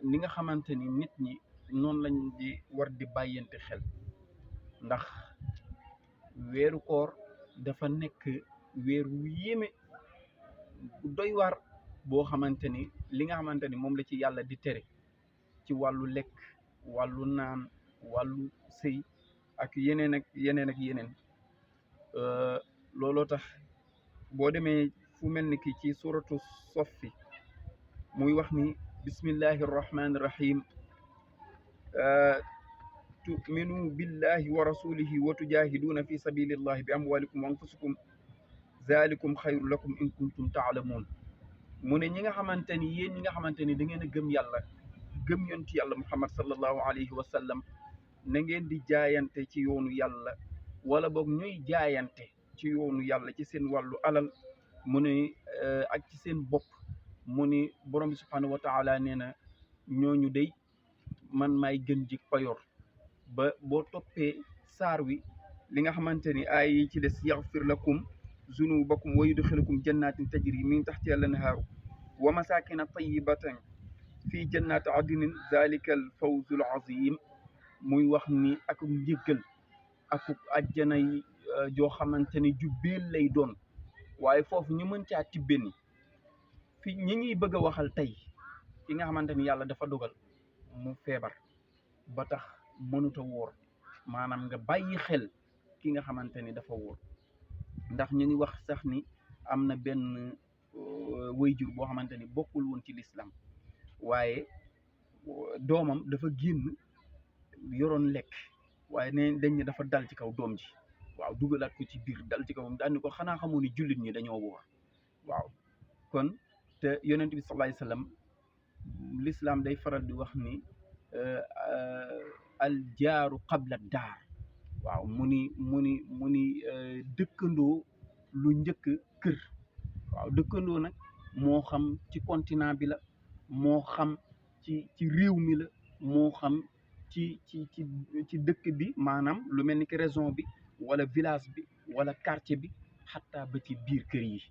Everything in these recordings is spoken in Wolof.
ni nga xamante ni nit ñi noonu lañ di war di bàyyante xel ndax weeru koor dafa nekk weer wu yéeme bu doy waar boo xamante ni li nga xamante ni moom la ci yàlla di tere ci wàllu lekk wàllu naan wàllu sëy ak yeneen ak yeneen ak yeneen looloo tax boo demee fu mel ni ki ci suratu soffi muy wax ni bismillahi irrahmani irrahim tu'minu billahi wa rasulihi wa tujahiduuna fi sabilillahi bi amwalikum wa anfusikum zalikum xayru lakum in kuntum taalamuun mu ne ñi nga xamante ni yéen ñi nga xamante ni da ngeen a gëm yàlla gëm yonti yàlla muhammad sallallahu alayhi wa sallam na ngeen di jaayante ci yoonu yàlla wala boog ñuy jaayante ci yoonu yàlla ci seen wàllu alal mu ne ak ci seen bopp mu ni borom bi subhanahu wa taala nee na ñooñu day man maay gën ji payor ba boo toppee saar wi li nga xamante ni ay yi ci des yaxfir lakum zunubakum wa yudxilukum jannatin tajri min taxtiha al-anhaaru wa masakina tayyibatan fii jannati adnin zalika al fawzul azim muy wax ni ak njëggal ak àjjana yi joo xamante ni ju beel lay doon waaye foofu ñu mën caa tibbe ni fi ñi ñuy bëgg a waxal tey ki nga xamante ni yàlla dafa dogal mu feebar ba tax mënut a wóor maanaam nga bàyyi xel ki nga xamante ni dafa wóor ndax ñu ngi wax sax ni am na benn wayjur boo xamante ni bokkul woon ci lislaam waaye doomam dafa génn yoroon lekk waaye ne dañ ne dafa dal ci kaw doom ji waaw dugalaat ko ci biir dal ci kawam daal ni ko xanaa xamoo ni jullit ñi dañoo woor waaw kon te yonent bi sallallahu alayhi wasallam l'islam day faral di wax ni al jaaru qabla daar waaw mu ni dëkkandoo lu njëkk kër waaw dëkkandoo nag moo xam ci continent bi la moo xam ci réew mi la moo xam ci dëkk bi maanaam lu mel ni ki région bi wala village bi wala quartier bi xataa ba ci biir kër yi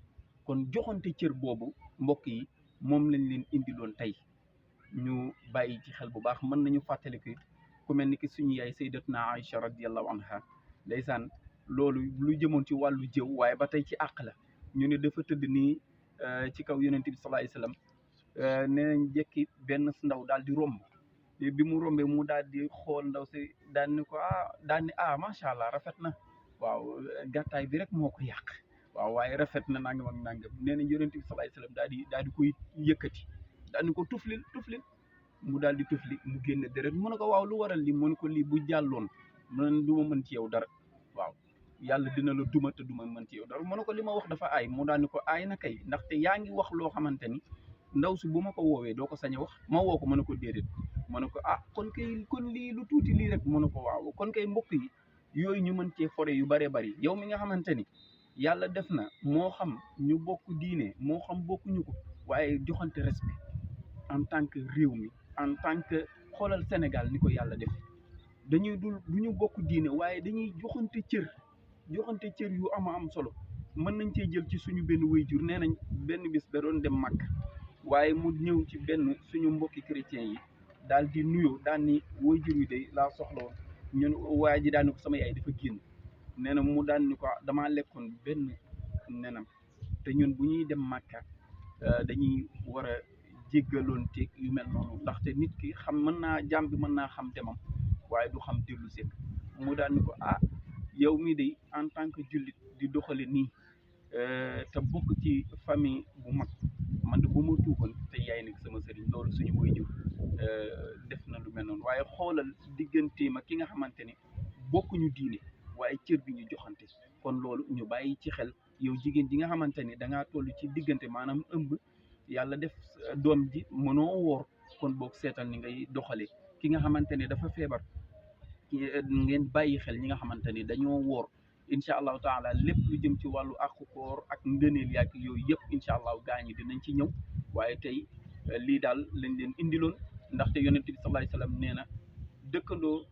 kon joxante cër boobu mbokk yi moom lañ leen indiloon tey ñu bàyyi ci xel bu baax mën nañu fàttaliku ku mel ni ki suñu yaay sayyidatuna Aïcha radiyallahu anha ndeysaan loolu lu jëmoon ci wàllu jëw waaye ba tey ci àq la ñu ne dafa tëdd nii ci kaw yonent bi sallallahu alayhi wasallam nee nañ jekki benn ndaw daal di romb bi mu rombee mu daal di xool ndaw si daal ni ko daal ni macha allah rafet na waaw gàttaay bi rek moo ko yàq waaw waaye rafet na nangam ak nangam nee nañ yonent bi sallallahu alayhi wasallam daal di koy yëkkati daal ni ko tuflil mu daal di tufli mu génn deret mu ne ko waaw lu waral li mu ne ko lii bu jàlloon man du ma mën ci yow dara waaw yàlla dina la duma te duma mën ci yow dara mu ne ko li ma wax dafa aay mu daal ni ko aay na kay ndaxte yaa ngi wax loo xamante ni ndaw si bu ma ko woowee doo ko sañ a wax ma woo ko mu ne ko déedéet mu ne ko kon lii lu tuuti lii rek mu ne ko waaw kon kay mbokk yi yooyu ñu mën cee fore yu bëree bëri yow mi nga xamante ni yàlla def na moo xam ñu bokk diine moo xam bokkuñu ko waaye joxante respect en tant que réew mi en tant que xoolal Sénégal ni ko yàlla def dañuy du ñu bokk diine waaye dañuy joxante cër yu am solo mën nañ cee jël ci suñu benn waajur nee nañ benn bis da doon dem Màkk waaye mu ñëw ci benn suñu mbokki chrétiens yi daal di nuyoo daal ni waajur wi de laa soxla woon ñun waa ji daal ni ko sama yaay dafa génn nee na mu daal ni ko damaa lekkoon benn nenam te ñun bu ñuy dem Màkka dañuy war a jéggaloon teeg yu mel noonu ndaxte nit ki xam jaam bi mën naa xam demam waaye du xam dellu seen mu daal ni ko yow mii de en tant que jullit di doxale nii te bokk ci famille bu mag man de bu ma tuugoon te yaay nag sama sëriñ loolu suñu waajur def na lu mel noonu waaye xoolal digganteem ak ki nga xamante ne bokkuñu diine waaye cër bi ñu joxante kon loolu ñu bàyyi ci xel yow jigéen ji nga xamante ni da ngaa toll ci diggante maanaam ëmb yàlla def doom ji mënoo woor kon boog seetal ni ngay doxale ki nga xamante ne dafa feebar ngeen bàyyi xel ñi nga xamante ni dañoo woor incha allahu taala lépp lu jëm ci wàllu àqu koor ak ngëneel yaak yooyu yëpp incha allahu gaañi dinañ ci ñëw waaye tey lii daal lañ leen indiloon ndaxte yonent bi sallallahu alayhi wasallam nee na dëkkandoo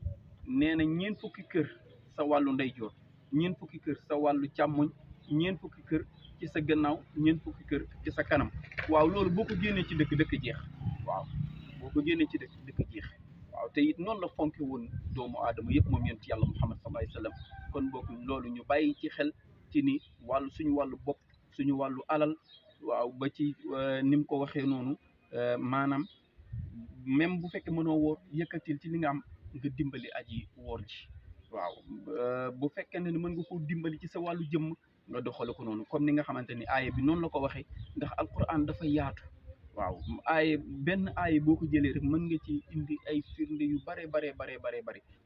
nee na ñeent fukki kër sa wàllu ndeyjoor ñeent fukki kër sa wàllu càmmoñ ñeent fukki kër ci sa gannaaw ñeent fukki kër ci sa kanam waaw loolu boo ko génnee ci dëkk jeex waaw boo ko génnee ci dëkk jeex waaw te it noonu la fonke woon doomu aadama yëpp moom yonent yàlla Muhammad sallallahu alayhi wa sallam kon boog loolu ñu bàyyi ci xel ci ni suñu wàllu bopp suñu wàllu alal waaw ba ci ni mu ko waxee noonu maanaam même bu fekkee mënoo woor yëkkatil ci li nga am nga dimbali aji woor ji waaw bu fekkee ne mën nga koo dimbali ci sa wàllu jëmm nga doxale ko noonu comme ni nga xamante ni aaya bi noonu la ko waxee ndax alquran dafa yaatu waaw aaye benn aaye boo ko jëlee rek mën nga ci indi ay firnde yu bare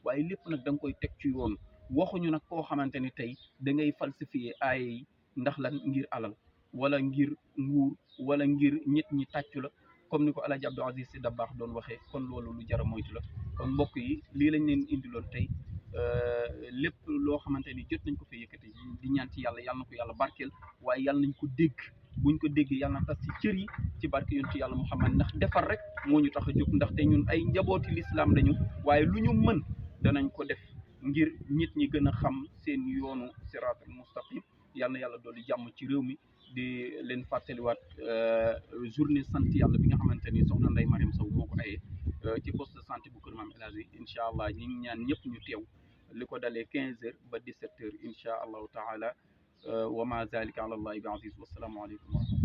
waaye lépp nag da nga koy teg ci yoon waxuñu nag koo xamante ni tey da ngay falsifier aaye yi ndax lan ngir alal wala ngir nguur wala ngir nit ñi tàccu la comme ni ko Alaaji Abdou Aziz Sy Dabakh doon waxee kon loolu lu jar a moytu la kon mbokk yi lii lañ leen indiloon tey lépp loo xamante ni jot nañ ko fi yëkkati di ñaan ci yàlla na ko yàlla barkeel waaye yàlla nañ ko dégg buñ ko déggee yàlla na tas ci cër yi ci barke yonent yàlla Muhammad ndax defar rek moo ñu tax a jóg ndaxte ñun ay njabooti lislaam lañu waaye lu ñu mën danañ ko def ngir nit ñi gën a xam seen yoonu siraatul mustaqim yàlla na yàlla dolli jàmm ci réew mi di leen fàttaliwaat journée sant yàlla bi nga xamante ni soxna Ndeye Mariam Sow moo ko ayee ci poste de santé bu Kër Maam El Hadji incha allah ñi ngi ñaan ñëpp ñu teew li ko dalee 15 heures ba 17 heures incha allahu taala wa ma zalika ala allahi bi aziz wasalaamu aleykum wa rahmatullah